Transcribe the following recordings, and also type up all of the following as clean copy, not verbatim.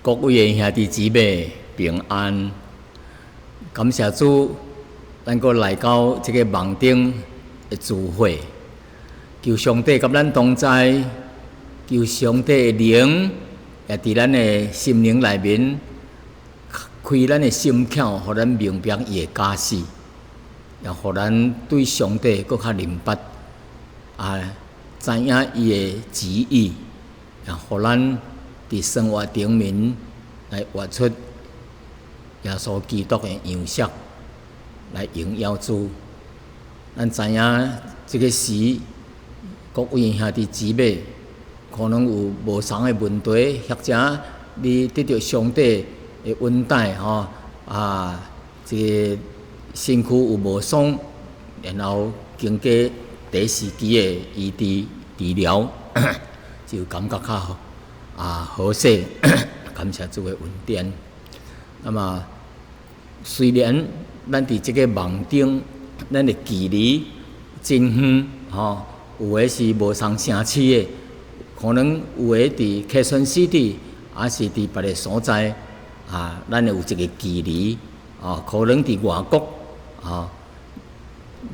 各位的兄弟姊妹平安，感謝主，咱閣來到這个網頂的聚會，求上帝佮咱同在，求上帝的靈也佇咱的心靈內面開咱的心竅，予咱明白伊的教示，也予咱對上帝閣較明白，啊，知影伊的旨意，也予咱佇生活頂面來活出耶穌基督的樣式，來榮耀主。咱知影這个時，各位兄弟姊妹可能有無仝的問題，或者你得著上帝的恩待吼啊，這个身軀有無爽，然後經過第四期的醫治治療，就感覺較好啊好勢，感謝主的恩典。那麼雖然咱佇這个網頂，咱的距離真遠吼，有的是無仝城市的，可能有的佇 Quezon City，抑是佇別个所在啊，咱會有一个距離啊，可能佇外國啊，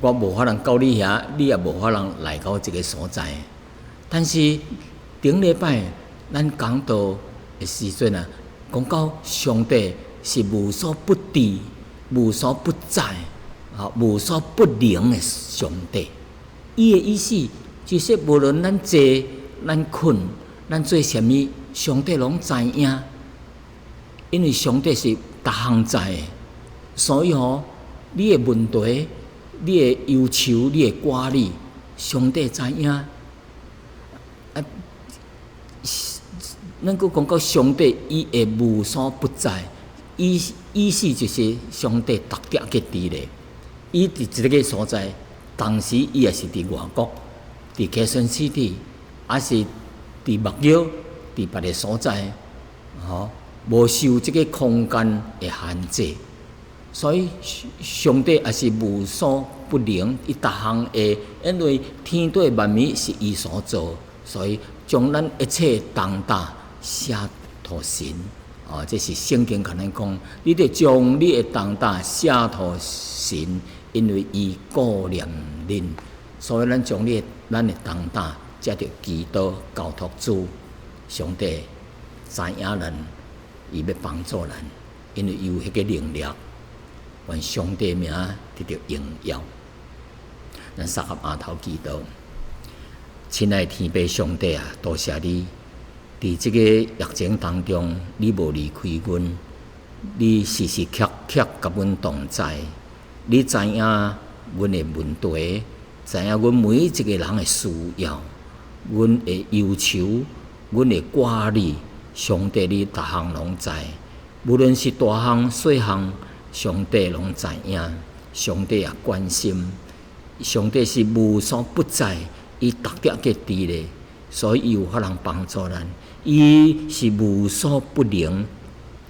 我無法通到你遐，你也無法通來到這个所在。但是頂禮拜咱講道的時陣啊，講到上帝是無所不知、無所不在、啊無所不能的上帝。伊的意思就是，無論咱坐、咱睏、咱做啥物，上帝攏知影。因為上帝是逐項知的，所以吼，你的問題、你的憂愁、你的掛慮，上帝知影。啊，咱閣講到上帝，伊會無所不在，意意思就是上帝逐點去佇咧，伊佇一个所在，同時伊也是佇外國，佇 Quezon City，抑是佇目標，佇別个所在，吼，無受這个空間的限制，所以上帝也是無所不能，伊逐項會，因為天地萬物是伊所造，所以將咱一切重擔卸予神，哦，這是聖經共咱講，你著將你的重擔卸予神，因為伊顧念恁，所以咱將你的咱的重擔藉著祈禱交託主，上帝知影咱，伊欲幫助咱，因為伊有彼个能力，願上帝名得著榮耀。咱三合阿頭祈禱，親愛天父上帝啊，多謝你，佇這个疫情當中，你無離開阮，你時時刻刻佮阮同在，你知影阮的問題，知影阮每一个人的需要，阮的憂愁，阮的掛慮，上帝你逐項攏知，無論是大項細項，上帝攏知影，上帝也關心，上帝是無所不在，伊逐點去佇咧，所以伊有法通幫助咱。伊是無所不能，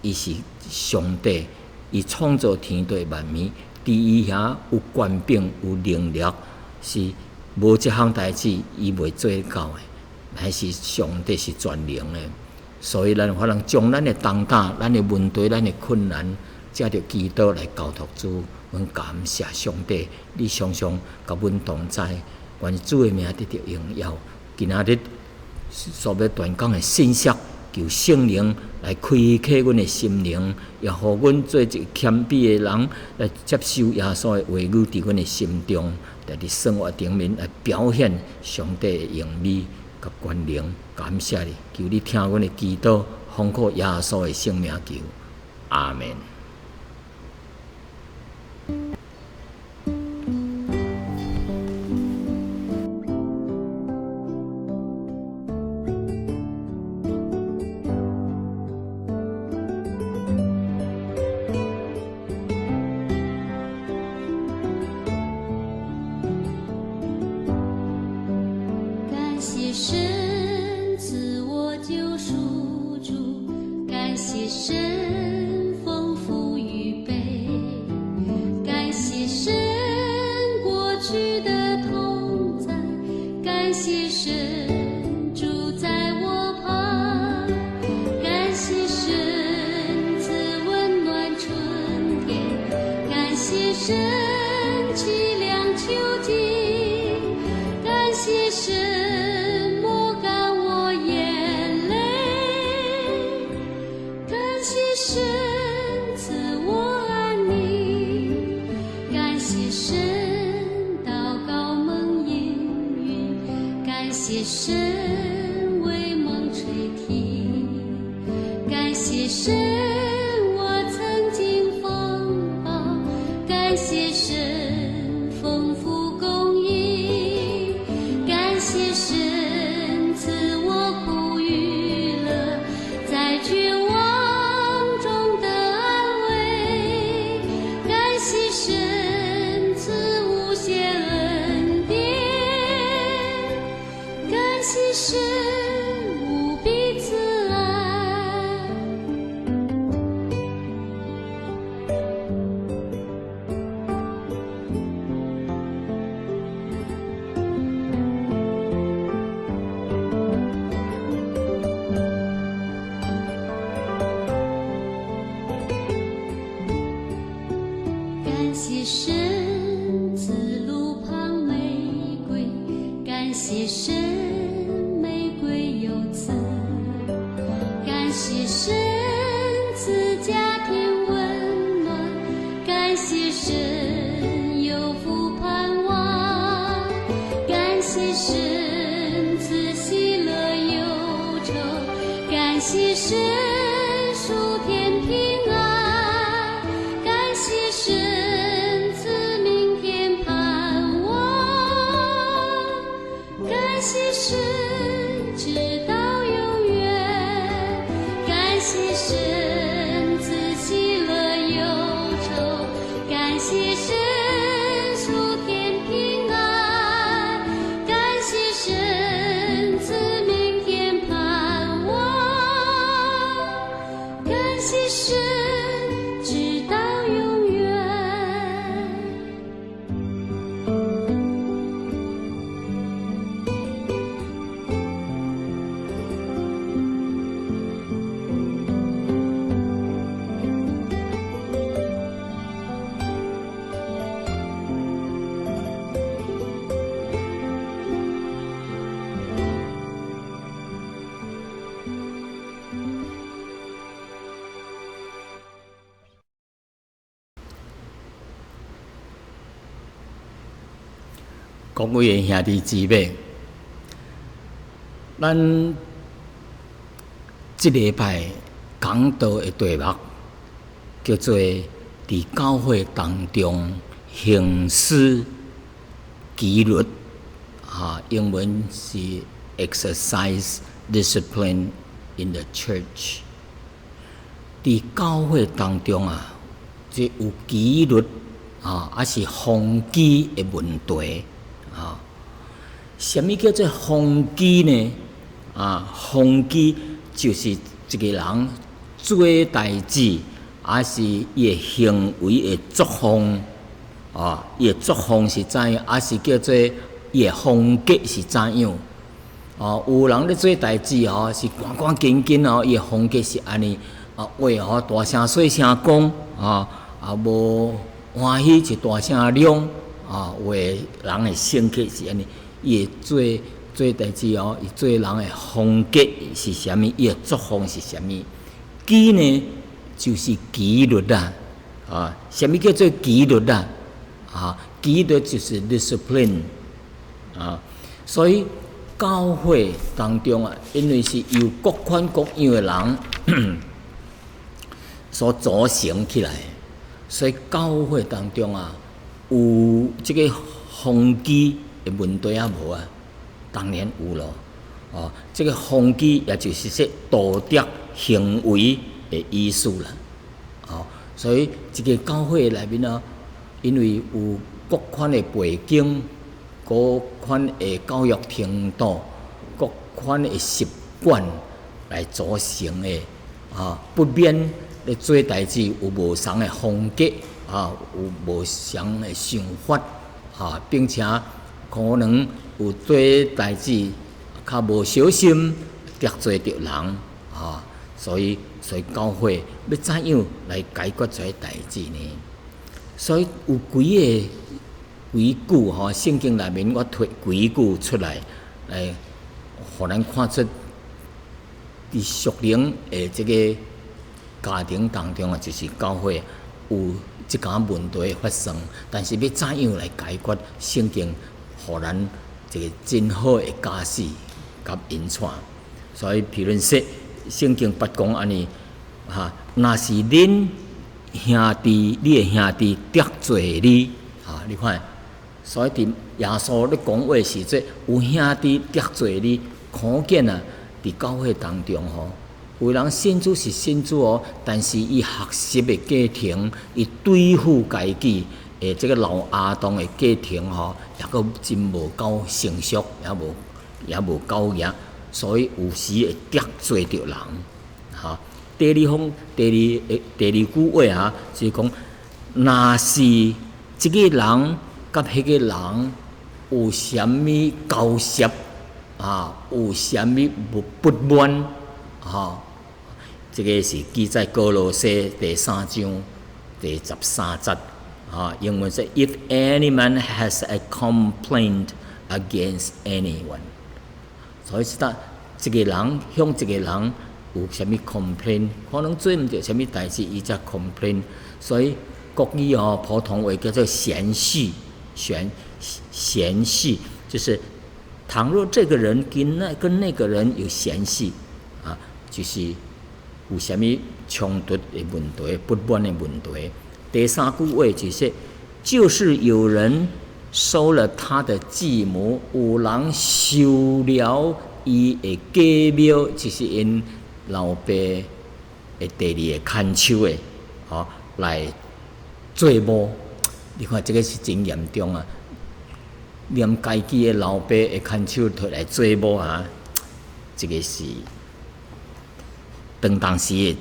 伊是上帝，伊創造天地萬物，佇伊遐有權柄、有能力，是無一項代誌伊袂做到的，乃是上帝是全能的。所以咱有法通將咱的重擔、咱的問題、咱的困難，藉著祈禱來交託主。阮感謝上帝，你常常佮阮同在，願主的名得著榮耀。今仔日所欲傳講的信息，求聖靈來開啟阮的心靈，也予阮做一個謙卑的人，來接受耶穌的話語佇阮的心中，來佇生活頂面來表現上帝的榮美佮權能。感謝你，求你聽阮的祈禱，奉靠耶穌的聖名求，阿門。感謝神賜我救贖主，感謝神豐富預備，感謝神過去的同在，感謝神住在我旁，感謝神。神禱告蒙應允，感謝神為夢垂聽，感謝神我曾經風暴，感謝神豐富供應，感謝神賜我苦與樂，在絕望中得安慰，感謝神賜無限恩典，感謝神無比慈愛。感謝神賜路旁玫瑰，感謝神玫瑰有刺，感謝神賜家庭溫暖，感謝神有福盼望，感謝神賜喜樂憂愁，感謝神屬天平安，感謝神賜明天盼望，感謝神直到永遠，感謝神賜喜樂憂愁，感謝神屬天平安，感謝神賜明天盼望，感謝神直到永遠。各位的兄弟姊妹，咱這禮拜講道的題目叫做佇教會當中行使紀律，英文是 exercise discipline in the church。佇教會當中啊，這有紀律啊，抑是風紀的問題啊。啥物叫做風紀呢？啊，風紀就是一個人做代誌，抑是伊的行為的作風啊，伊的作風是怎樣，抑是叫做伊的風格是怎樣？哦，有人咧做代誌吼，是趕趕緊緊哦，伊的風格是按呢啊，話吼大聲細聲講啊，啊無歡喜就大聲嚷啊，有的人的性格是按呢，伊會做做代誌哦，伊做人的風格是啥物，伊的作風是啥物？紀呢，就是紀律啦，啊，啥物叫做紀律啦？啊，紀律就是 discipline 啊，所以教會當中啊，因為是由各款各樣的人所組成起來，所以教會當中啊，有這個風紀的問題啊無啊？當然有咯，哦，這個風紀也就是說道德行為的意思啦，哦，所以這個教會內面啊，因為有各款的背景、各款的教育程度、各款的習慣來組成的，啊，不免咧做代誌有無仝的風格，啊，有無仝的想法，啊，並且可能有做代誌較無小心得罪著人，啊，所以教會欲怎樣來解決這个代誌呢？所以有幾个規矩吼，聖經內面我提幾句出來，來予咱看出佇屬靈的這个家庭當中啊，就是教會有這項問題發生，但是欲怎樣來解決？聖經予咱一個真好的教示佮引帶。所以，譬如說，聖經捌講按呢，哈，若是恁兄弟，你的兄弟得罪你，哈，你看，所以佇耶穌咧講話時陣，有兄弟得罪你，可見啊，佇教會當中吼，有人信主是信主哦，但是伊學習的過程，伊對付家己的這個老亞當的過程吼，抑閣真無夠成熟，也無夠額，所以有時會得罪著人，哈。第二方，第二句話啊，就是講，若是這個人佮彼個人有啥物交涉啊，有啥物不滿，哈，這個是記載歌羅西第三章第十三節，啊，英文說：If any man has a complaint against anyone，所以是當一個人向一個人有啥物 complain，可能做毋著啥物代誌，伊才 complain。所以國語哦，普通話叫做嫌隙，嫌隙，就是倘若這個人跟那個人有嫌隙，啊，就是有啥物衝突的問題、不滿的問題。第三句話就是，就是有人收了他的計謀，有人收了伊的計謀，就是𪜶老爸的第二個牽手的，吼來做某。你看這個是真嚴重啊！連家己的老爸的牽手提來做某啊，這個是當時的一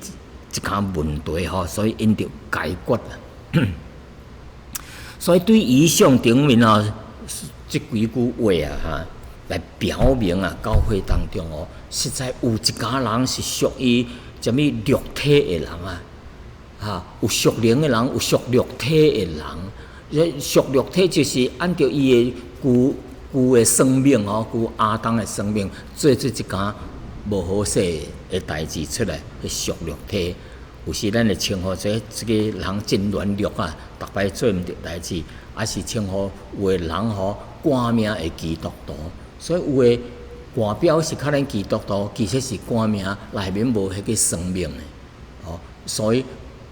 項問題吼，所以𪜶著解決啊。所以對異象頂面啊，這幾句話啊，哈，來表明啊，教會當中哦，實在有一家人是屬於啥物肉體的人啊，哈，有屬靈的人，有屬肉體的人。屬肉體就是按照伊的舊的生命吼，舊亞當的生命，做一工無好勢的代誌出來，屬肉體。有時咱會稱呼這個人真軟弱啊，逐擺做毋著代誌，抑是稱呼有的人吼掛名的基督徒，所以有的外表是較咱基督徒，其實是掛名內面無彼個生命的，哦，所以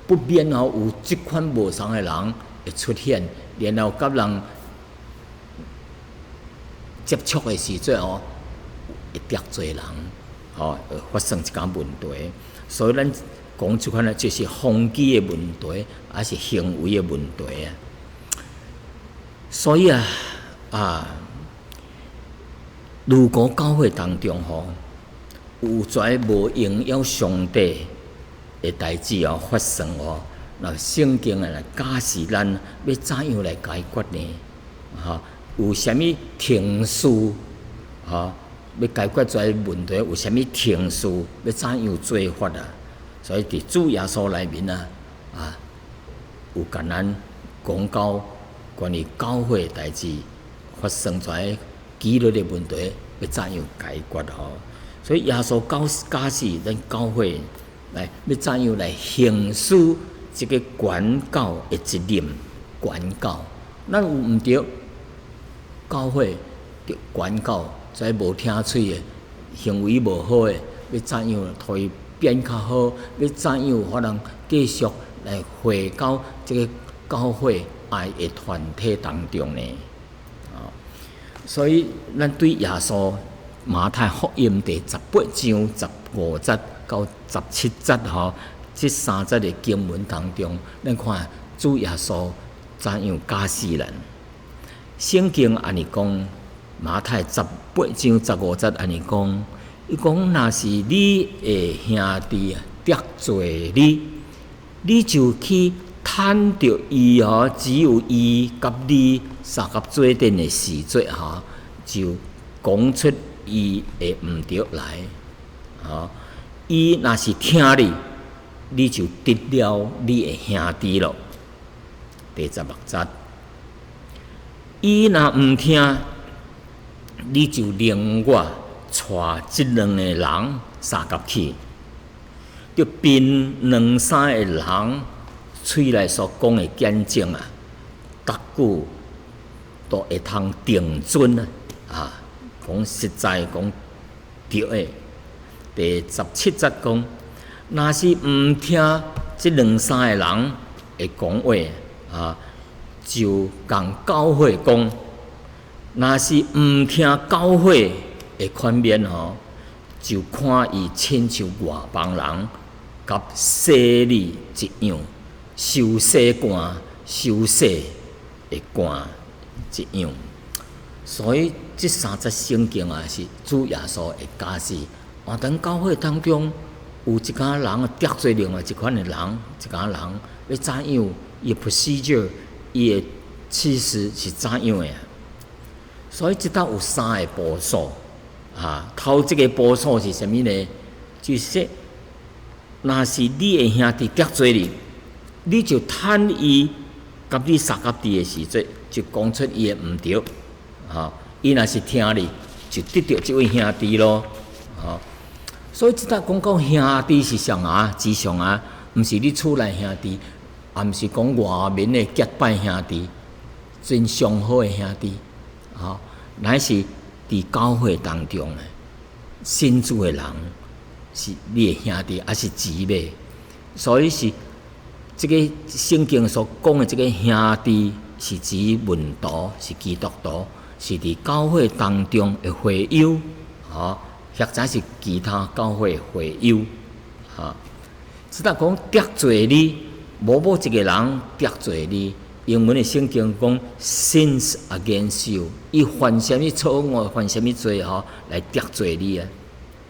不免吼有這款無相仝的人會出現，然後佮人接觸的時陣哦，會得罪人，吼，會發生一寡問題，所以咱講這款呢，就是風紀的問題，抑是行為的問題啊。所以啊，如果教會當中吼有跩無榮耀上帝的代誌哦發生哦，那聖經啊來教示咱欲怎樣來解決呢？哈，有啥物程序？哈，欲解決這問題有啥物程序？欲怎樣做法啊？所以佇主耶穌內面啊，有共咱講到關於教會代誌發生跩紀律的問題，欲怎樣解決吼？所以耶穌教示咱教會來欲怎樣來行使這個管教的責任？管教，咱有毋著，教會著管教，這無聽喙的，行為無好的，欲怎樣予伊變較好？欲怎樣予人繼續來回到這個教會愛的團體當中呢？啊，所以咱對耶穌馬太福音第十八章十五節到十七節吼，這三節的經文當中，咱看主耶穌怎樣教示咱。聖經按呢講，馬太十八章十五節按呢講，伊講若是你的兄弟得罪你，你就去趁著伊吼，只有伊佮你相佮做陣的時陣吼，就講出伊的毋著來，吼。伊若是聽你，你就得了你的兄弟咯。第十六節，伊若毋聽，你就另外帶一兩個人相佮去，著憑兩三個人喙內所講的見證啊，逐句都會通定準啊！啊，講實在講對的。第17節講，若是毋聽這兩三個人的講話啊，就共教會講；若是毋聽教會的勸勉吼，就看伊親像外邦人佮稅吏一樣，收稅官、收稅的官一樣。所以這三節聖經啊，是主耶穌的教示。活佇教會當中，有一寡人得罪另外一款的人，一寡人欲怎樣？伊的 procedure，伊的其實是怎樣的？所以這搭有三個步數啊。頭一個步數是啥物呢？就是說，若是你的兄弟得罪你，你就趁伊佮你相佮佇的時陣，就講出伊的毋對。哈，伊若是聽你，就得著這位兄弟咯。哈，所以這搭講到兄弟是啥啊？指上啊，毋是你厝內兄弟，也毋是講外面的結拜兄弟，真上好的兄弟，吼，乃是佇教會當中的信主的人，是你的兄弟，抑是姊妹。所以是這个聖經所講的這个兄弟，是指門徒，是基督徒，是佇教會當中的會友，吼，或者是其他教會會友，哈。這搭講得罪你，某某一个人得罪你，英文的聖經講 sins against you，伊犯啥物錯誤，犯啥物罪吼，來得罪你啊？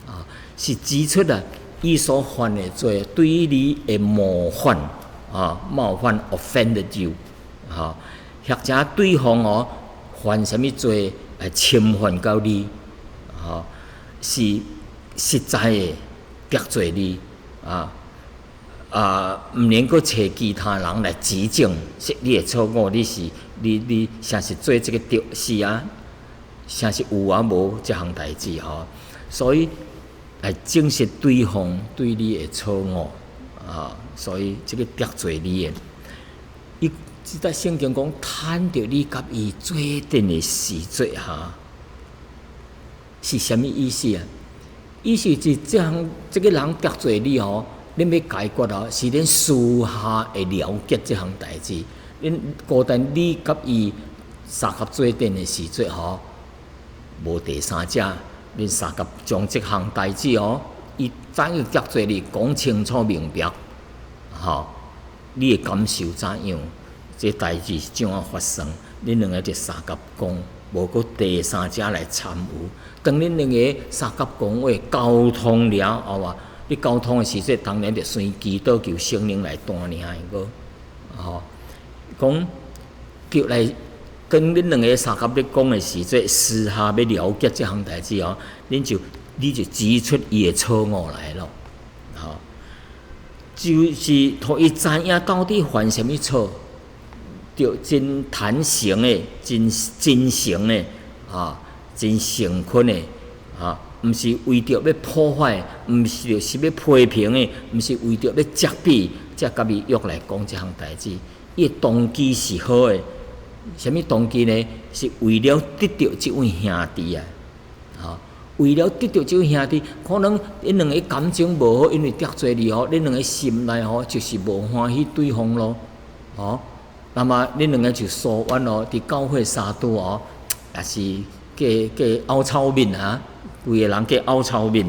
啊，是指出啊，伊所犯的罪對你的冒犯啊，冒犯 offended you，哈，或者對方哦犯啥物罪來侵犯到你，吼，是實在的得罪你啊。啊，毋能閣揣其他人來指證，是你的錯誤，你是你你誠實做這个對是啊，誠實有啊無這項代誌吼，所以來證實對方對你的錯誤啊，所以這个得罪你的，伊這節聖經講，趁著你佮伊做陣的時陣哈，是啥物意思啊？意思是這項這个人得罪你吼。恁欲解決哦，是恁私下會了結這項代誌。恁孤單你佮伊相佮做陣的時陣吼，無第三者，恁相佮將這項代誌哦，伊怎樣得罪你，講清楚明白，吼，你的感受怎樣？這代誌是怎樣發生？恁兩个就相佮講，無閣第三者來參與。當恁兩个相佮講話溝通了後啊，你溝通的時陣，當然就隨祈禱求聖靈來帶領的個，吼，講叫來當恁兩个相佮咧講的時陣，私下欲了結這項代誌哦，恁就你就指出伊的錯誤來咯，吼，就是予伊知影到底犯啥物錯，著真坦誠的、真真誠的、啊，真誠懇的，啊。毋是為著欲破壞，毋是就是欲批評的，毋是為著欲責備，才共伊約來講這項代誌。伊的動機是好的，啥物動機呢？是為了得著這位兄弟啊！吼，為了得著這位兄弟，可能𪜶兩个感情無好，因為得罪你吼，恁兩个心內吼就是無歡喜對方咯，吼。那麼恁兩个就疏遠咯，佇教會三拄哦，也是過過拗臭面啊！規个人計拗臭面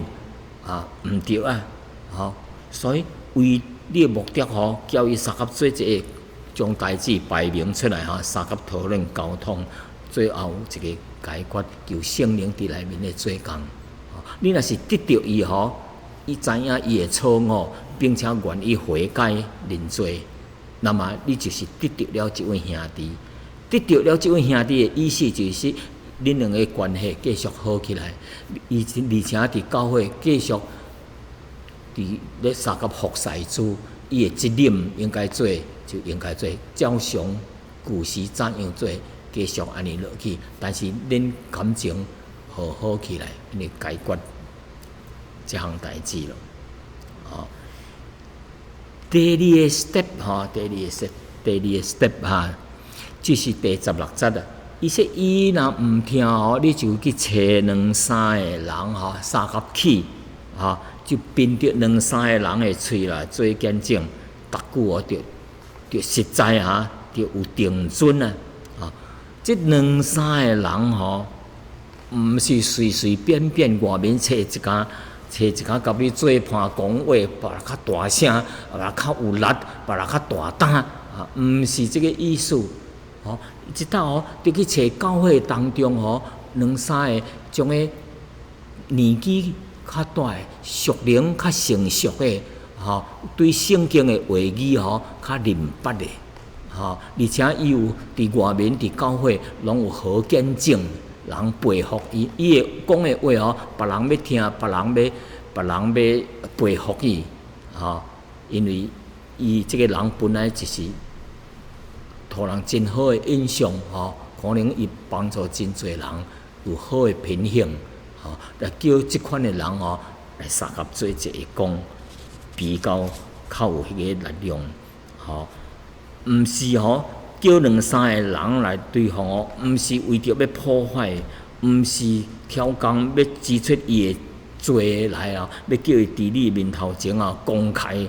啊，毋對啊，吼！所以為你的目的吼，叫伊相佮做一个將代誌擺明出來吼，相佮討論溝通，最後一个解決，求聖靈佇內面咧做工。你若是得著伊吼，伊知影伊的錯誤，並且願意悔改認罪，那麼你就是得著了這位兄弟。得著了這位兄弟的意思就是，恁兩个關係繼續好起來，伊而且佇教會繼續佇咧相佮服侍主，伊的責任應該做就應該做，照常舊時怎樣做，繼續按呢落去。但是恁感情和好起來，因為解決這項代誌咯。哦，第二个 step 吼，第二个 step，第二個 step 哈，就是第16節啊。伊說伊若毋聽吼，你就去揣兩三個人吼，相佮起，吼，就憑著兩三個人的喙來做見證，逐句哦，就實在哈，就有定準啊。啊，這兩三個人吼，毋是隨隨便便外面揣一工，揣一工共你做伴講話，別人較大聲，別人較有力，別人較大膽，啊，毋是這個意思。吼，這搭哦，著去揣教會當中吼，兩三個將個年紀較大、屬靈較成熟的，吼，對聖經的話語吼較認捌的，吼，而且伊有佇外面佇教會攏有好見證，人佩服伊，伊會講的話吼，別人欲聽，別人欲佩服伊，吼，因為伊這個人本來就是。予人真好的印象吼，可能伊幫助真濟人有好的品行吼，來叫這款的人吼來相佮做一個工，比較較有彼個力量吼。毋是吼叫兩三個人來對付哦，毋是為著欲破壞，毋是挑工欲指出伊的罪來啊，欲叫伊佇你面頭前啊公開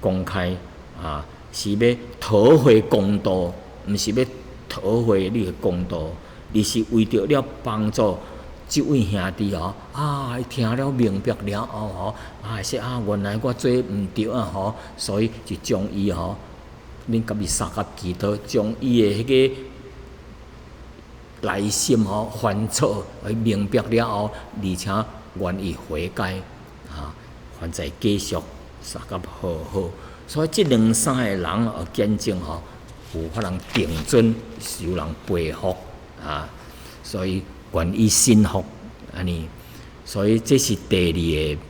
公開啊。是欲討回公道，毋是欲討回你的公道，而是為著了幫助這位兄弟吼，啊，伊聽了明白了後吼，啊，說啊，原來我做毋對啊吼，所以就將伊吼，恁共伊相佮祈禱，將伊的彼個內心吼犯錯，伊明白了後，而且願意悔改，啊，還在繼續相佮和好。所以這兩三個人而見證吼，有法通定準受人佩服啊，所以願意信服按呢。所以這是第二個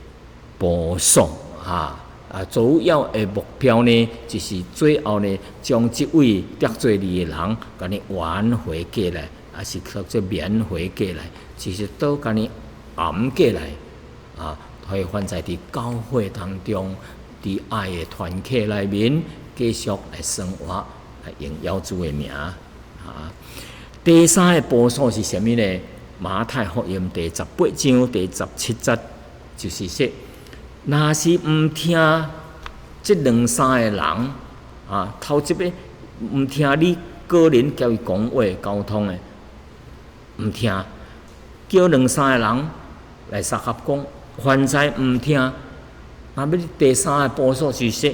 步數啊。啊，主要的目標呢，就是最後呢，將這位得罪你的人，共你挽回過來，抑是叫做免回過來，就是都共你掩過來啊，可以放在佇教會當中。佇愛的團契內面，繼續來生活，來榮耀主的名。啊，第三個步數是啥物呢？馬太福音第18章第17節，就是說，若是毋聽這兩三個人，啊，頭一擺毋聽你個人共伊講話溝通的，毋聽，叫兩三個人來相佮講，還在毋聽。啊！欲第三个步數是說，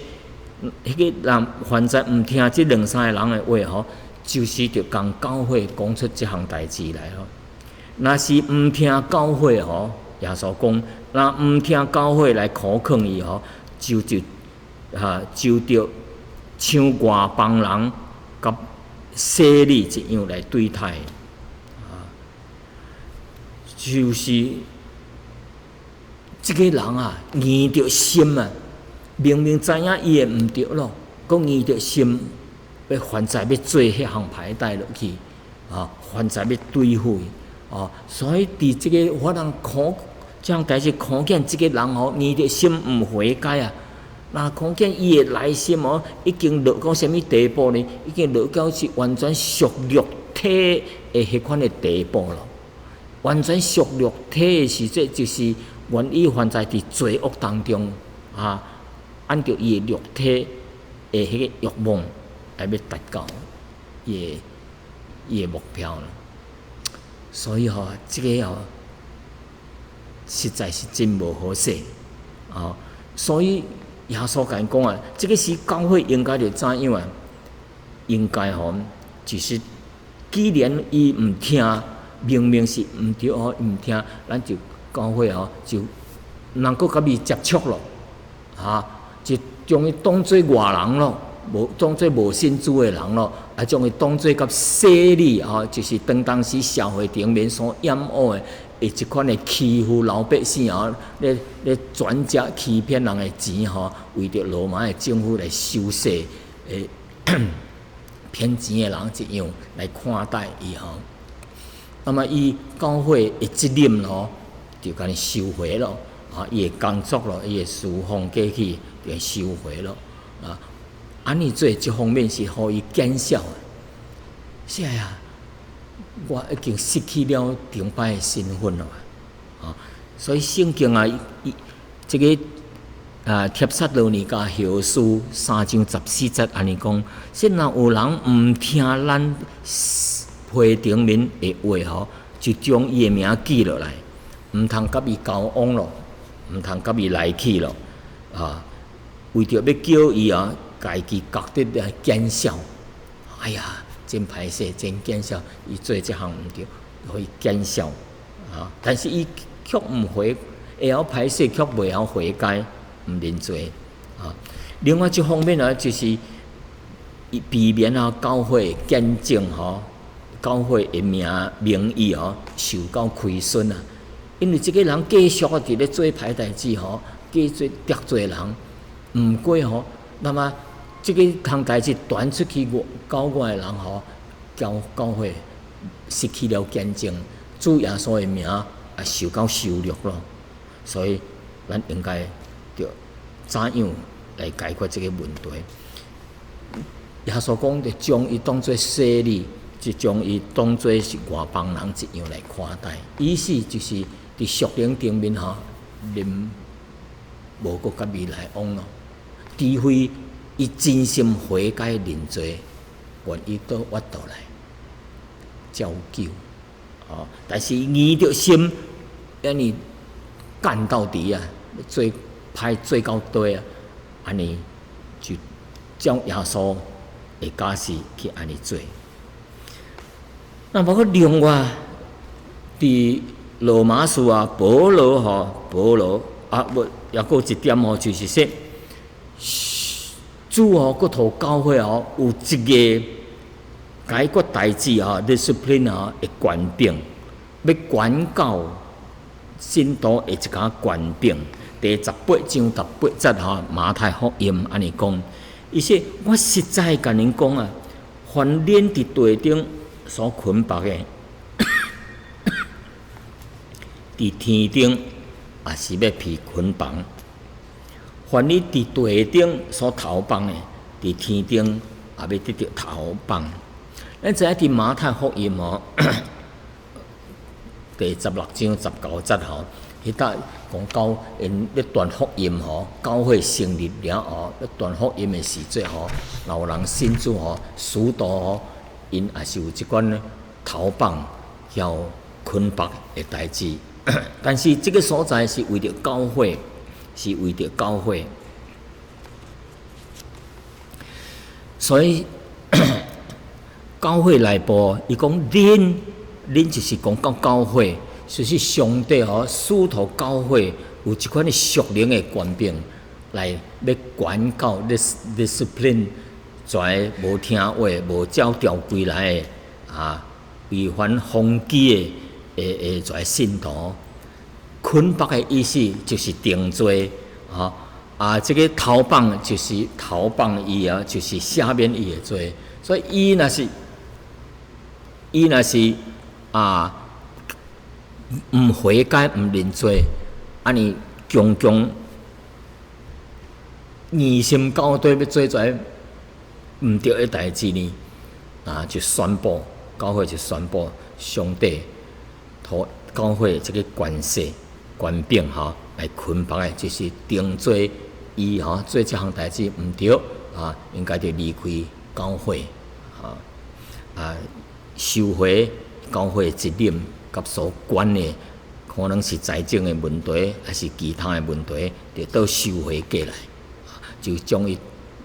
彼個人凡在毋聽這兩三個人的話吼，就是著共教會講出這項代誌來吼。若是毋聽教會吼，耶穌講，若毋聽教會來苦勸伊吼，就哈就著像外邦人佮稅吏一樣來對待，啊，就是。這個人啊，硬著心啊，明明知影伊的毋對咯，閣硬著心欲犯在欲做彼項歹代落去，啊，犯在欲對付伊，啊，所以佇這個我人看，這項代誌看見這個人吼，硬著心毋悔改啊，若看見伊的內心哦，已經落到啥物地步呢？已經落到是完全屬肉體的彼款的地步咯。完全屬肉體的時陣，就是願意犯在佇罪惡當中啊，按著伊的肉體的彼個欲望來欲達到伊的目標啦。所以吼，這個吼實在是真無好勢啊！所以耶穌共𪜶講啊，這個時教會應該著怎樣啊？應該吼，就是既然伊毋聽，明明是毋對吼，毋聽，咱就教會吼就毋通閣共伊接觸咯，啊，就將伊當做外人咯，無當做無信主的人咯，啊，將伊當做佮稅吏吼，就是當當時社會頂面所厭惡的，的一款的欺負老百姓吼，咧轉借欺騙人的錢吼，為著羅馬的政府來收稅，騙錢的人一樣來看待伊吼。那麼伊教會的責任咯，就共伊收回咯，啊，伊的工作咯，伊的事奉過去就收回咯，啊，按呢做一方面是予伊見笑。是啊，我已經失去了頂擺的身份咯，啊，所以聖經啊，伊這个啊，帖撒羅尼迦後書三章十四節按呢講：說若有人毋聽咱批頂面的話吼，就將伊的名記落來，毋通佮伊交往咯，毋通佮伊來去咯，啊，為著欲叫伊啊，家己覺得來見笑，哎呀，真歹勢，真見笑，伊做這項毋對，予伊見笑啊！但是伊卻毋悔，會曉歹勢，卻袂曉悔改，毋認罪啊。另外一方面啊，就是避免啊教會見證吼，教會的名名譽吼受到虧損啊。因為這个人繼續啊佇咧做歹代誌吼，繼續得罪人，毋過吼，那麼這个項代誌傳出去外教外的人吼，教教會失去了見證，主耶穌的名也受到羞辱咯。所以，咱應該著怎樣來解決這个問題？耶穌講，就將伊當做稅吏，就將伊當做是外邦人一樣來看待。意思就是佇屬靈頂面吼，恁無閣佮伊來往咯，除非伊真心悔改認罪，願意倒轉倒來，才有救。哦，但是硬著心，按呢幹到底啊，做歹做到底啊，按呢就照耶穌的教示去按呢做。那包括另外，佇羅馬書啊，保羅吼，保羅啊，無抑閣有一點吼，就是說，主吼，閣予教會吼有一个解決代誌吼，discipline 吼的權柄，欲管教信徒的一個權柄。第18章十八節吼，馬太福音按呢講，伊說：我實在共恁講啊，凡恁佇地頂所捆綁的，佇天頂也是欲被捆綁；凡你佇地頂所投放的，佇天頂也欲得著投放。咱知影佇馬太福音吼，第16章19節吼，彼搭講到𪜶咧傳福音吼，教會成立了後，咧傳福音的時陣吼，若有人信主吼，使徒吼，𪜶也是有這款投放佮捆綁的代誌。但是這个所在是為著教會，是為著教會，所以教會內部，伊講恁，恁就是講到教會，就是上帝吼，使徒教會有這款的屬靈的權柄來欲管教、discipline 這無聽話、無照條規來的啊，違反風紀的的的這信徒。捆綁的意思就是定罪，啊啊！這个投放就是投放伊啊，就是赦免伊的罪。所以伊若是，伊若是啊，毋悔改、毋認罪，按呢強強硬心到底欲做這毋對的代誌呢？啊，就宣布教會就宣布上帝予教會這个權勢、權柄吼來捆綁的，就是定罪伊吼做這項代誌毋對啊，應該就離開教會啊啊，收回教會責任佮所管的，可能是財政的問題，還是其他的問題，就都收回過來，就將伊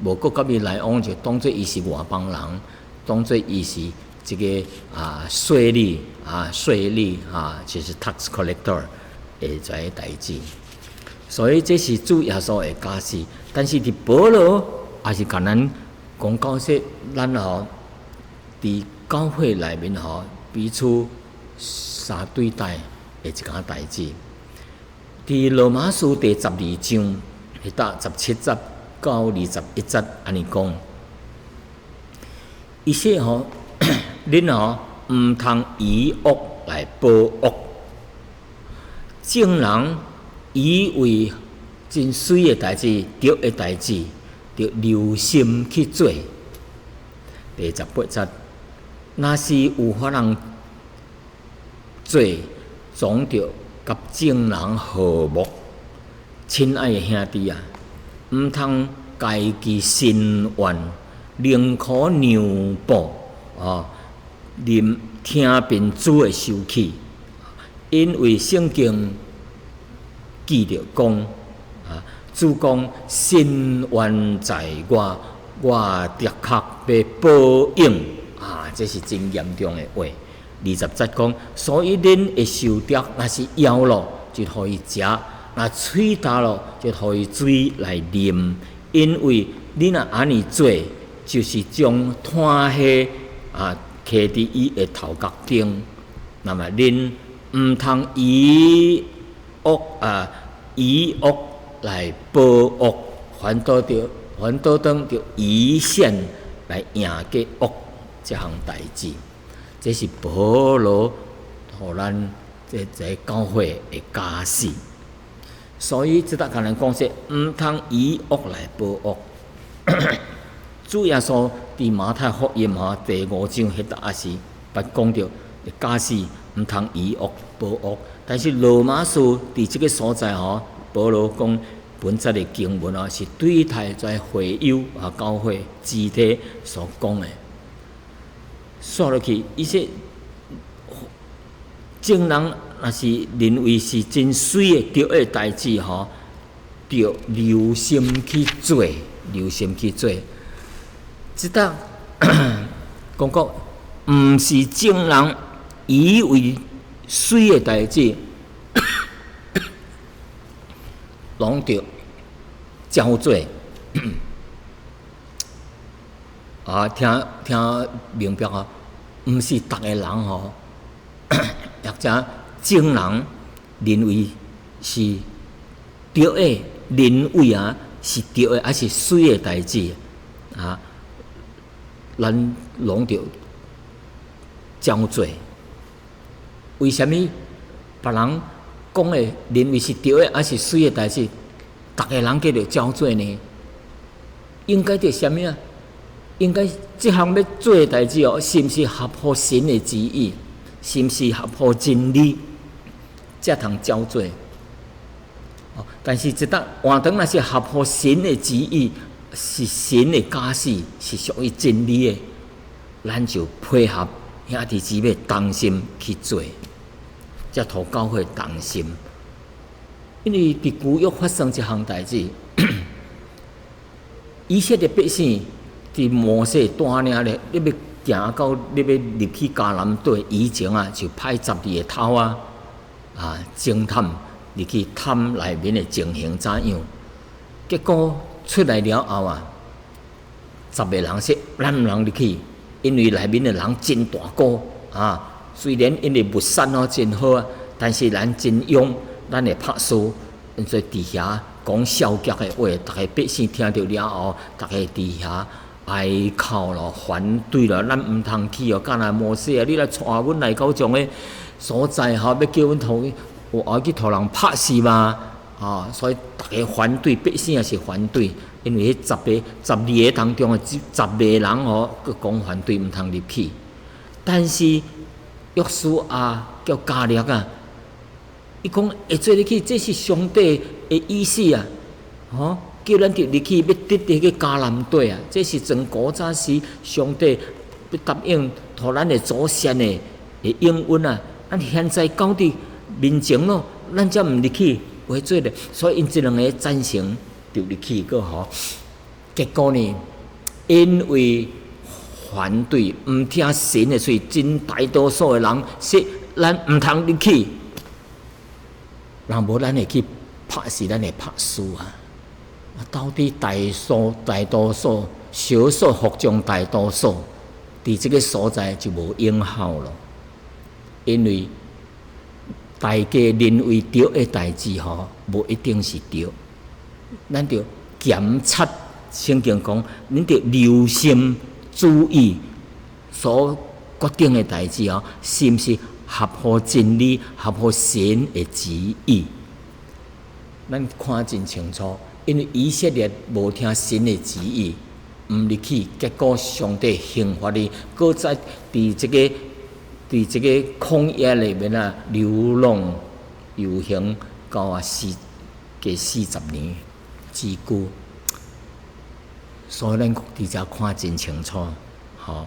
無閣佮伊來往，就當做伊是外邦人，當做伊是這个啊稅吏啊稅吏啊，就是 tax collector 的這个代誌。所以這是主耶穌的教示，但是佇保羅也是共咱講到說，咱吼佇教會內面吼彼此相對待的一件代誌。佇羅馬書第12章，彼搭17節到21節按呢講，伊說吼，恁吼毋通以惡來報惡。眾人以為真媠的代誌、對的代誌，著留心去做。第18節，若是有法通做，總著佮眾人和睦。親愛的兄弟啊，毋通家己伸冤，寧可讓步啊，任聽憑主的受氣，因為聖經記著講啊，主講伸冤在我，我的確欲報應啊！這是真嚴重的話。20節講，所以恁的仇敵若是枵咯，就予伊食；若喙焦咯，就予伊水來啉。因為恁若按呢做，就是將炭火啊，囥佇伊的頭殼頂。那麼恁毋通以惡啊，以惡來報惡，反倒當著以善來贏過惡這項代誌。這是保羅予咱這教會的教示。所以這搭共咱講說，毋通以惡來報惡。主耶穌佇馬太福音吼第五章彼搭也是捌講著教示，毋通以惡報惡。但是羅馬書佇這个所在吼，保羅講本節的經文哦，是對待在會友啊教會肢體所講的。煞落去，伊說眾人若是認為是真媠的對的代誌吼，著留心去做，留心去做。這搭講講，毋是眾人以為媠的代誌，攏著照做。啊，聽聽明白啊？毋是逐个人吼，或者眾人認為是對的，認為啊是對的，抑是媠的代誌啊，咱攏著照做。為啥物別人講的認為是對的，抑是媠的代誌，逐个人計著照做呢？應該著啥物啊？應該這項欲做的代誌哦，是毋是合乎神的旨意？是毋是合乎真理？才通照做。哦，但是一旦換轉若是合乎神的旨意，是神的教示，是屬於真理的，咱就配合兄弟姊妹同心去做，才討教會同心。因為佇舊約發生這項代誌，以色列百姓佇摩西帶領咧，你欲行到你欲入去迦南地以前啊，就派十二个頭啊，啊，偵探入去探內面的情形怎樣？結果出來了後啊，十個人說咱毋通入去，因為內面的人真大個啊。雖然𪜶的物產哦真好啊，但是咱真勇，咱會拍輸。所以佇遐講消極的話，逐个百姓聽著了後，逐个佇遐哀哭咯，反對咯，咱毋通去哦。敢若摩西啊，你來帶阮來到這種的所在吼，欲叫阮予有愛去予人拍死嗎？啊，所以逐个反對，百姓也是反對，因為彼十個、12個當中的十個人吼，閣講反對，毋通入去。但是約書亞叫迦勒啊，伊講會做入去，這是上帝的意思啊，吼，叫咱入去欲得彼个迦南地啊，這是從古早時上帝欲答應予咱的祖先的應允啊。咱現在到佇面前咯，咱才毋入去，袂做咧。所以𪜶這兩个贊成就入去閣吼。結果呢，因為反對毋聽神的，所以真大多數的人說咱毋通入去。若無咱會去拍死，咱會拍輸啊！到底大數大多數，少數服從大多數，佇這个所在就無影效咯。因為大家認為對的代誌吼，無一定是對。咱著檢查聖經講，恁著留心注意所決定的代誌吼，是毋是合乎真理、合乎神的旨意？咱看真清楚，因為以色列無聽神的旨意，毋入去，結果上帝刑罰伊，閣再佇這個曠野裏面啊流浪遊行到啊加40年之久。所以咱佇遮看真清楚，吼。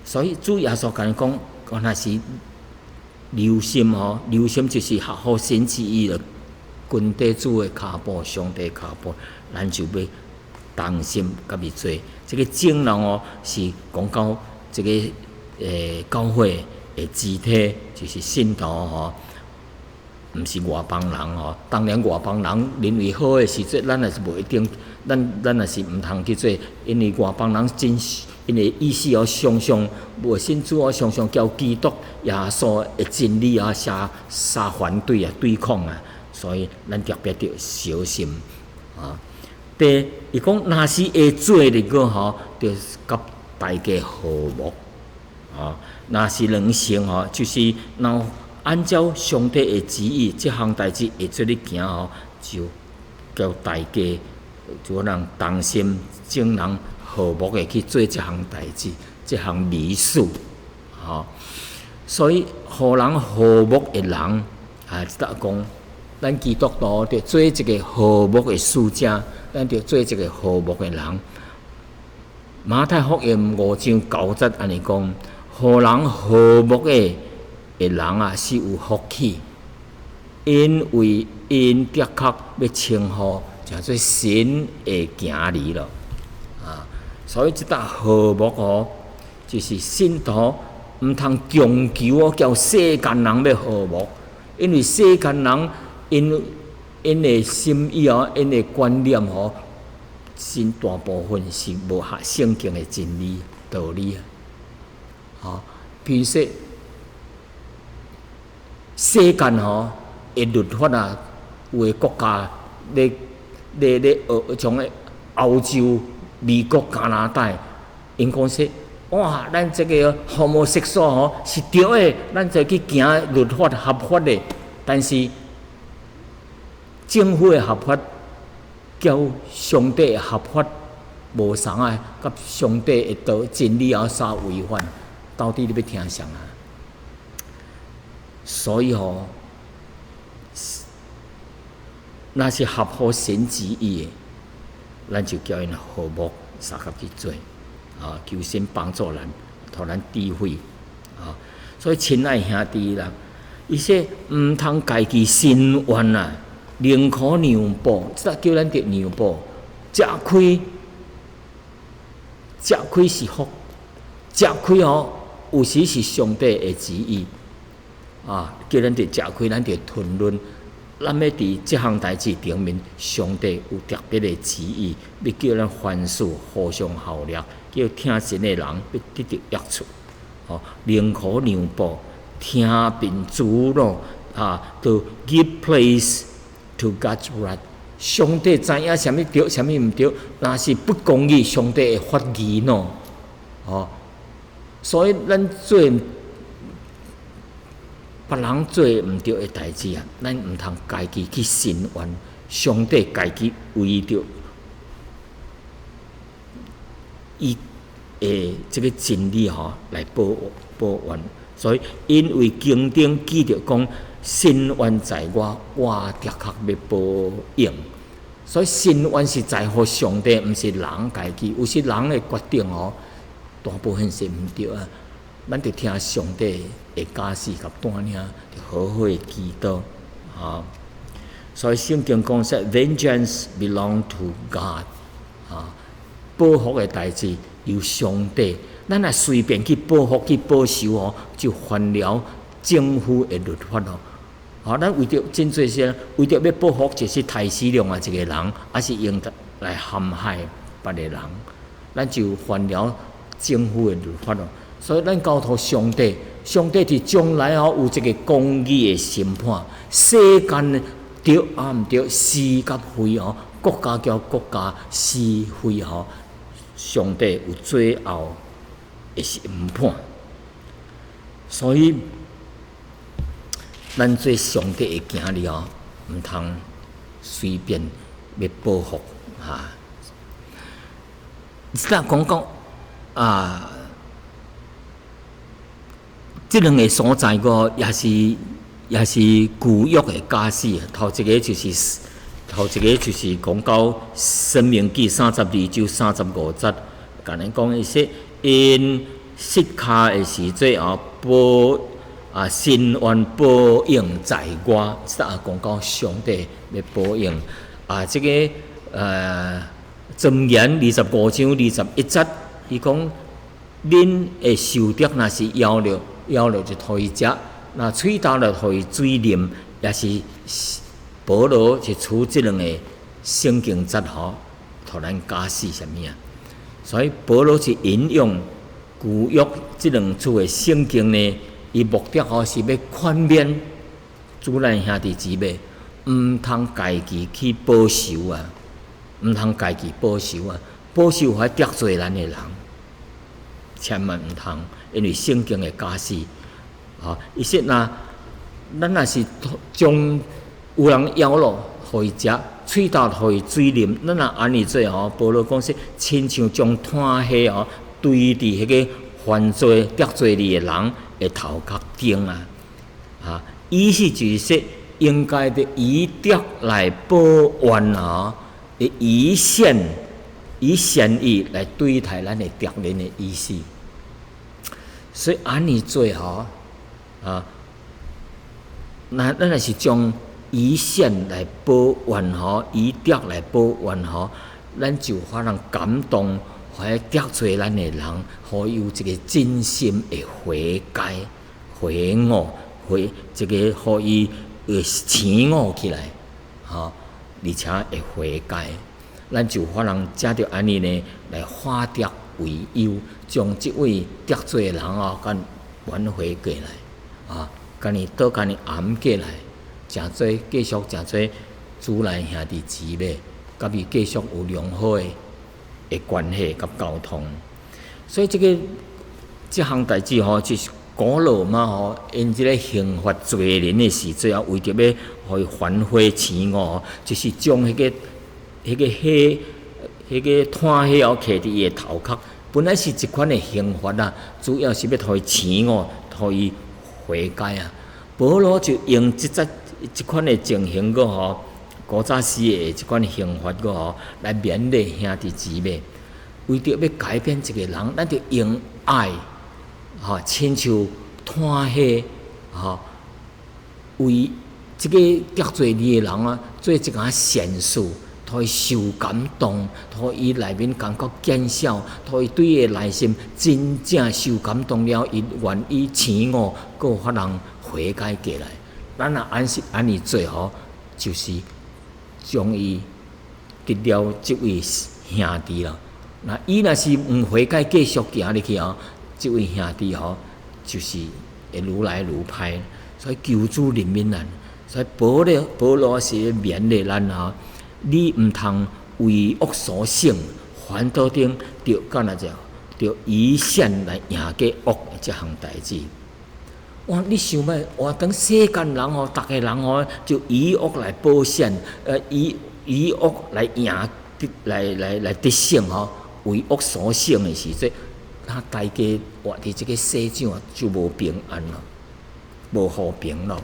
所以主耶穌共咱講，敢若是留心吼，留心就是合乎神旨意的，跟綴主的跤步，上帝跤步，咱就欲同心共伊做。這個眾人哦，是講到這個教會的肢體，就是信徒吼，毋是外邦人吼。當然外邦人認為好的時陣，咱也是無一定，咱也是毋通去做，因為外邦人真，𪜶的意思哦，常常無信主哦，常常佮基督耶穌的真理啊，相反對啊，對抗啊，所以咱特別著小心啊。第伊講，若是會做的個吼，著佮大家和睦啊。若是兩成吼，就是若按照上帝的旨意，這項代誌會做咧行吼，就叫大家就人同心眾人和睦的去做這項代誌，這項美事，吼。所以，予人和睦的人啊，這搭講，咱基督徒著做一個和睦的使者，咱著做一個和睦的人。馬太福音5章9節按呢講，予人和睦的人啊，是有福氣，因為𪜶的確欲稱呼成做神的囝兒咯。啊，所以這搭和睦哦，就是信徒毋通強求哦，叫世間人欲和睦，因為世間人𪜶的心意哦，𪜶的觀念哦，真大部分是無合聖經的真理道理啊。吼，比如說世間吼的律法啊，有的國家咧學像個歐洲、美國、加拿大，𪜶講說，哇，咱這個 homosexual 吼是對的，咱就去行律法合法的，但是政府的合法，佮上帝的合法無仝啊，佮上帝的道真理有啥違反？到底你欲聽誰啊？所以吼，若是合乎神旨意的，咱就叫𪜶和睦相佮去做，啊，求神幫助咱，予咱智慧，啊，所以親愛兄弟啦，伊說毋通家己伸冤啊，寧可讓步，這叫咱著讓步，食虧，食虧是福，食虧吼，有時是上帝的旨意，啊，叫咱著食虧，咱著吞忍。咱欲佇這項代誌頂面，上帝有特別的旨意，欲叫咱凡事互相效力，叫聽神的人欲得著益處。吼，寧可讓步，聽憑主怒啊，to give place to God's wrath。上帝知影啥物對，啥物毋對，若是不公義，上帝會發義怒。吼，所以咱做別人做毋對的代誌啊，咱毋通家己去伸冤，上帝家己為著伊的這個真理吼來報怨。所以，因為經頂記著講，伸冤在我，我的確欲報應。所以伸冤是在乎上帝，毋是人家己。有時人的決定吼，大部分是毋對啊。咱著聽上帝的教示佮帶領，著好好的祈禱，啊。所以聖經講說，Vengeance belong to God，啊，報復的代誌由上帝。咱若隨便去報復去報仇哦，就犯了政府的律法哦。啊，咱為著真濟時，為著欲報復，就是刣死另外一個人，抑是用來陷害別个人，咱就犯了政府的律法哦。所以咱交託上帝，上帝佇將來吼有一個公義的審判，世間對抑毋對，是佮非吼，國家佮國家是非吼，上帝有最後的審判。所以，咱做上帝的囝兒吼，毋通隨便欲報復哈。這講講啊，這兩个所在個也是舊約的教示。頭一个就是講到《申命記》32章35節，共咱講伊說𪜶失跤的時陣啊，報啊伸冤報應在我，這也講到上帝欲報應啊。這个箴言25章21節，伊講恁的仇敵若是枵著，枵著就予伊食；若喙焦就予伊水啉，也是保羅就取這兩個聖經節吼，予咱教示啥物啊？所以保羅是引用舊約這兩處的聖經呢，伊目的吼是欲勸勉主內兄弟姊妹，毋通家己去報仇啊！毋通家己報仇啊！報仇會得罪咱的人，千萬毋通，因為聖經的教示，吼，伊說若咱若是將有人枵咯，予伊食；喙焦予伊水啉，咱若按呢做吼，保羅講說，親像將炭火吼堆佇彼个犯罪得罪你的人的頭殼頂啊！啊，意思就是說，應該著以德來報怨啊，以善意來對待咱的敵人的意思。所以按呢做吼，啊，那咱若是將以善來報怨吼，以德來報怨吼，咱就有法通感動，予彼得罪咱的人，予伊有一个真心的悔改、悔悟、悔這个予伊會醒悟起來，吼，而且會悔改，咱就有法通藉著按呢呢來化敵為友，將這位得罪的人哦，共挽回過來，啊，共伊倒共伊頷過來，誠做繼續誠做主內兄弟姊妹，佮伊繼續有良好的關係佮溝通。所以這个這項代誌吼，就是古羅馬吼，𪜶這个刑罰罪人的時陣啊，為著欲予伊反悔醒悟，就是將彼个火、彼个炭火哦，徛佇伊的頭殼。本來是一款的刑罰啊，主要是欲予伊醒悟，予伊悔改啊。保羅就用這節這款的情形閣吼，古早時的這款刑罰閣吼，來勉勵兄弟姊妹，為著欲改變一個人，咱著用愛，吼，親像炭火，吼，為這个得罪你的人啊，做一件善事，予伊受感動，予伊內面感覺減少，予伊對伊的內心真正受感動了，伊願意醒悟，閣有法通悔改過來。咱若按是按呢做吼，就是將伊得了這位兄弟啦。那伊若是毋悔改，繼續行入去吼，這位兄弟吼，就是會愈來愈歹。所以求主憐憫咱。所以保羅是勉勵咱吼，你毋通為惡所勝，反倒頂著敢若就著以善來贏過惡這項代誌。哇！你想欲，哇！當世間人吼，逐个人吼，就以惡來報善，以惡來贏，來得勝吼，為惡所勝的時陣，那大家活佇這个世上就無平安咯，無和平咯，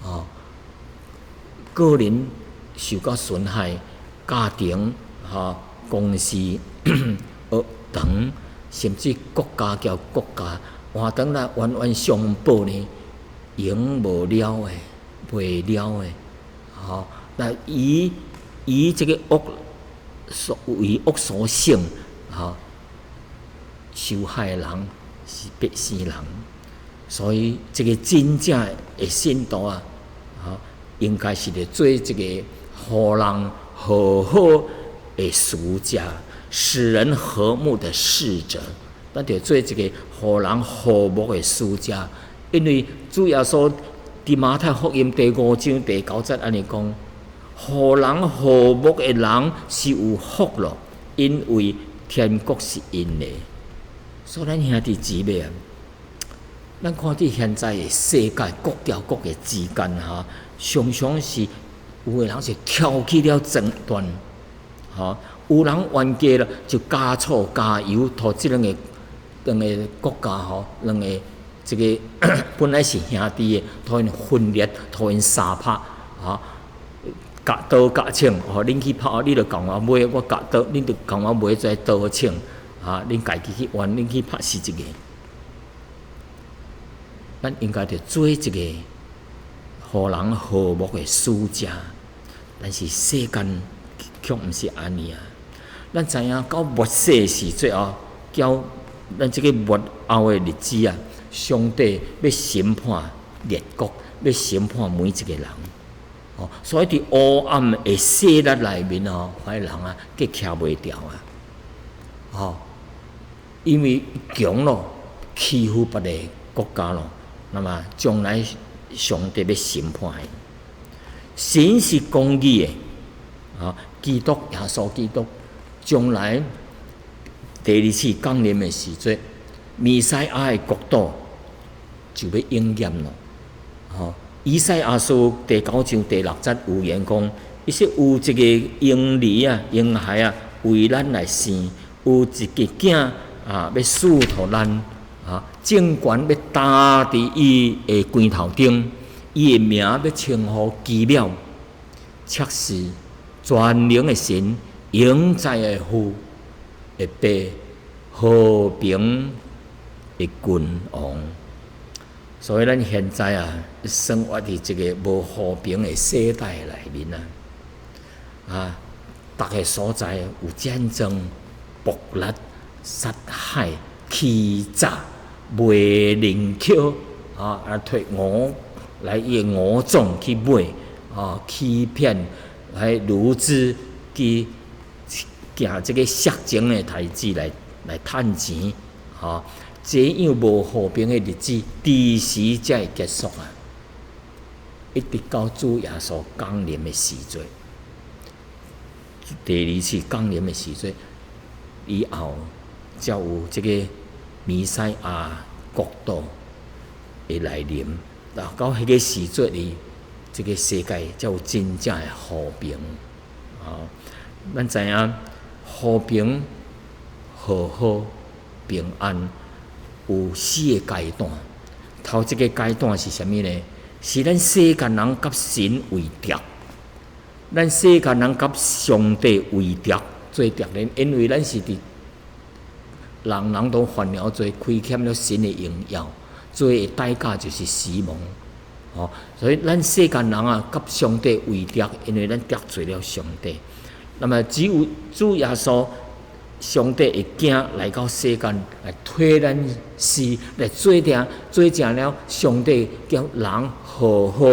吼。個人受到損害，家庭、吼公司、學堂，甚至國家交國家，換轉來冤冤相報呢，永無了的，袂了的，吼。那以這个惡所為惡所勝，吼，受害的人是百姓人，所以這个真正的信徒啊，吼，應該是咧做一个予人和好的使者，使人和睦的使者。咱著做一个予人和睦的使者，因為主耶穌佇馬太福音第5章第9節按呢講：予人和睦的人是有福咯，因為天國是𪜶的。所以咱兄弟姊妹啊，咱看佇現在的世界國交國的之間哈，常常是有的人是挑起了爭端，吼，有人冤家了就加醋加油，予這兩個國家吼，兩個這個本來是兄弟的，予𪜶分裂，予𪜶相拍，吼，共刀共銃，吼，恁去拍，你著共我買，我共刀，恁著共我買這刀槍，啊，恁家己去冤，恁去拍死一個。咱應該著做一個予人和睦的使者，但是世間卻毋是按呢啊！咱知影到末世時最後，交咱這個末後的日子啊，上帝欲審判列國，欲審判每一個人。哦，所以佇黑暗的勢力內面哦，彼人啊，閣徛袂牢啊！吼，因為強咯，欺負別个國家咯，那麼將來上帝欲審判𪜶。神是公義的，啊，基督耶穌基督將來第二次降臨的時陣，彌賽亞的國度就欲應驗咯。吼，以賽亞書第九章第六節預言講，伊說有一個嬰兒啊，嬰孩啊，為咱來生，有一個囝啊，欲賜予咱啊，政權欲擔佇伊的肩頭頂，伊的名欲稱呼奇妙、策士、全能的神、永在的父，的父和平的君王。所以咱現在啊，生活佇這個無和平的世代內面啊，啊，逐个所在有戰爭、暴力、殺害、欺詐、賣認口啊，啊，提五來伊的五種去買啊，欺騙來擄資去行這個色情的代誌來趁錢，吼。這樣無和平的日子，佇時才會結束啊！一直到主耶穌降臨的時陣，第二次降臨的時陣以後，才有這個彌賽亞國度的來臨。到彼個時陣裡，這個世界才有真正的和平。啊，咱知影和平、和好、平安有四个階段。頭一個階段是啥物呢？是咱世間人佮神為敵，咱世間人佮上帝為敵做敵人，因為咱是佇人人都犯了罪，虧欠了神的榮耀，罪的代價就是死亡。哦，所以咱世間人啊，佮上帝為敵，因為咱得罪了上帝。那麼只有主耶穌，上帝的囝來到世間來替咱死，來做定做成了上帝佮人和好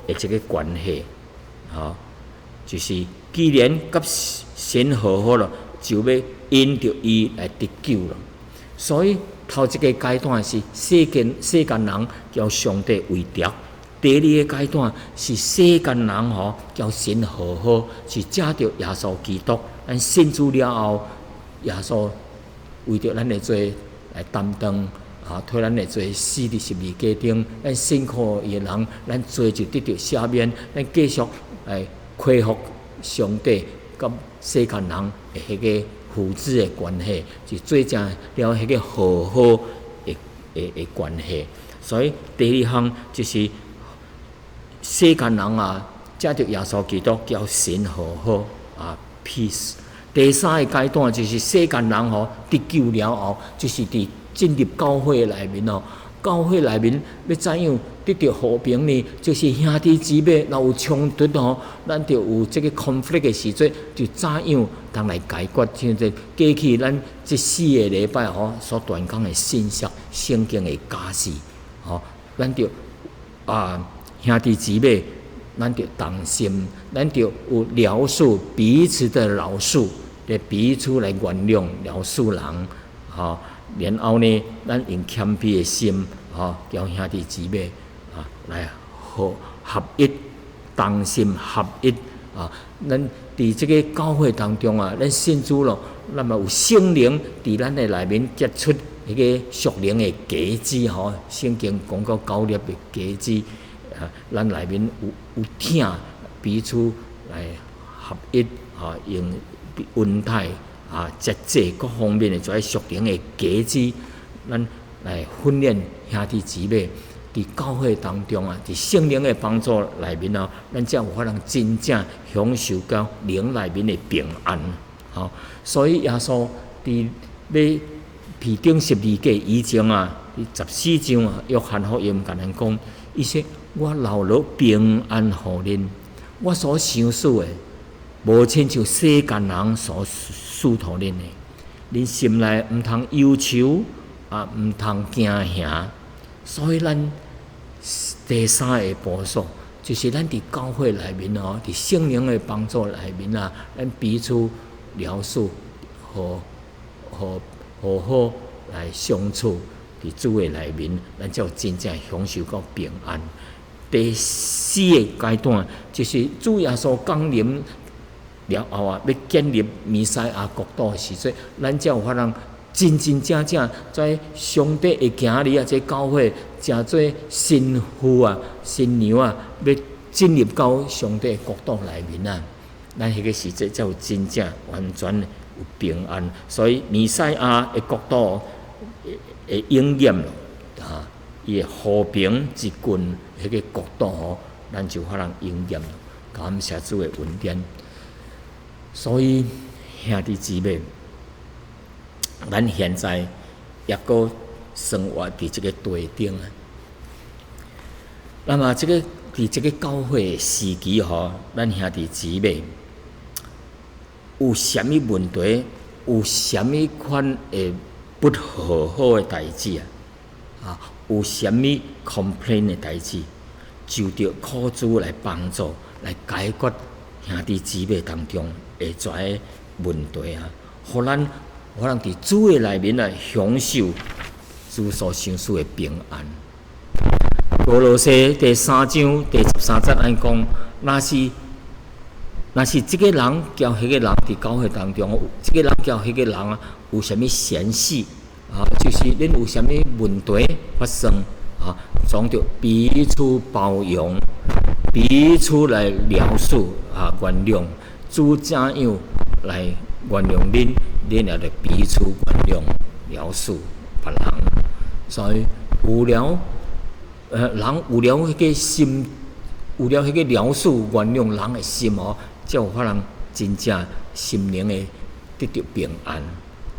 的這個關係。吼，就是既然佮神和好了，就欲因著伊來得救了。所以頭一個階段是世間人佮上帝為敵。第二個階段是世間人吼佮神和好，是藉著耶穌基督，咱信主了後，耶穌為著咱的罪來擔當，啊，替咱的罪死佇十字架頂，咱信靠伊的人，咱罪就得著赦免，咱繼續來恢復上帝佮世間人的彼個父子的關係，就做成了彼個和好的關係。所以第二項就是世間人啊，藉著耶穌基督佮神和好啊，peace。第三個階段就是世間人吼得救了後，就是佇進入教會內面哦。教會內面欲怎樣得著和平呢？就是兄弟姊妹若有衝突吼，咱就有這個 conflict 的時陣，就怎樣通來解決？像這過去咱這四個禮拜吼所傳講的信息、聖經的教示，吼，咱就啊兄弟姊妹，咱就同心，咱就有饒恕彼此的饒恕，來彼此來原諒饒恕人，吼。然後呢，咱用謙卑的心，吼，佮兄弟姊妹啊來合合一，同心合一啊。咱佇這個教會當中啊，咱信主咯，那麼有聖靈佇咱的內面結出彼個屬靈的果子，吼。聖經講到九粒的果子啊，咱內面有疼，彼此來合一啊，用恩待啊，節制各方面的這屬靈的果子，咱來訓練兄弟姊妹佇教會當中啊，佇聖靈的幫助內面哦，咱才有法通真正享受到靈內面的平安。吼，所以耶穌佇欲被釘十字架以前啊，佇14章啊，約翰福音共咱講，伊說：我留落平安予恁，我所賞賜的，無親像世間人所賜予恁的。恁心內毋通憂愁，也毋通驚嚇。所以咱第三个步數，就是咱佇教會內面哦，佇聖靈的幫助內面啊，咱彼此饒恕和和和好來相處，佇主的內面，咱才有真正享受到平安。第四个階段，就是主耶穌降臨了後啊，欲建立彌賽亞國度的時陣，咱才有法通真真正正在上帝的囝兒啊，這教會成做新婦啊、新娘啊，欲進入到上帝的國度內面啊，咱彼個時陣才有真正完全有平安。所以彌賽亞的國度會應驗啊，伊的和平之君彼個國度吼，咱就法通應驗。感謝主的恩典。所以兄弟姊妹，咱現在抑閣生活佇這個地頂啊。那麼這個佇這個教會時期吼，咱兄弟姊妹有啥物問題？有啥物款的不和好的代誌啊？啊，有啥物 complain 的代誌，就著靠主來幫助，來解決兄弟姊妹當中的這个問題啊，予咱予咱佇主的內面來享受主所賞賜的平安。歌羅西第3章第13節按呢講，若是這个人佮彼个人佇教會當中，這个人佮彼个人啊，有啥物嫌隙啊？就是恁有啥物問題發生啊？總著彼此包容，彼此來饒恕啊，原諒。主怎樣來原諒恁，恁也著彼此原諒、饒恕別人。所以有了，人有了彼個心，有了彼個饒恕、原諒人的心哦，才有法通真正心靈的得著平安。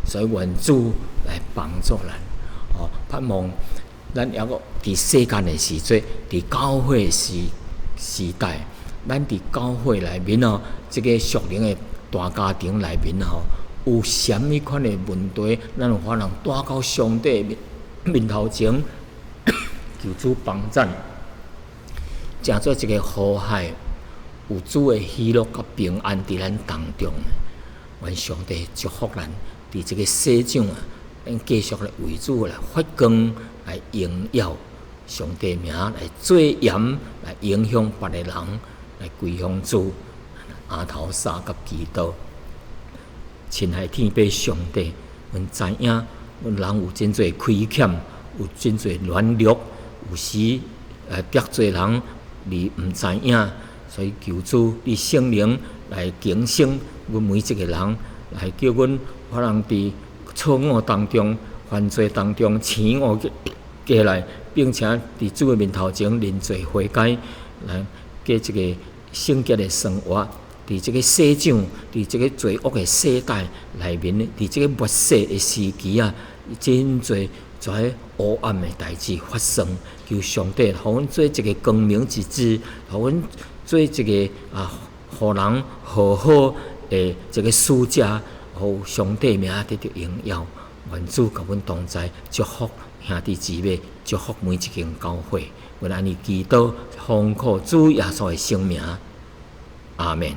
所以願主來幫助咱，哦，盼望咱抑閣佇世間的時陣，佇教會時代，咱佇教會內面哦，這個屬靈的大家庭內面吼，有啥物款的問題，咱有法通帶到上帝面頭前，求主幫贊，成做一個和諧、有主的喜樂佮平安佇咱當中。願上帝祝福咱，佇這個世上啊，咱繼續來為主來發光，來榮耀上帝名，來做鹽，來影響別个人，來歸向主。阿頭三及祈禱，親愛天父上帝，阮知影，阮人有真濟虧欠，有真濟軟弱，有時得罪人而毋知影，所以求主你聖靈來警醒阮每一個人，來叫阮法通佇錯誤當中、犯罪當中醒悟過來，並且佇主的面頭前認罪悔改，來過一個聖潔的生活。佇這個世上，佇這個罪惡的世代內面，佇這個末世的時期啊，真濟這黑暗的代誌發生。求上帝，予阮做一個光明之子，予阮做一個啊，予人和好的一個使者，予上帝名得著榮耀。願主佮阮同在，祝福兄弟姊妹，祝福每一間教會。阮按呢祈禱，奉靠主耶穌的聖名，阿門。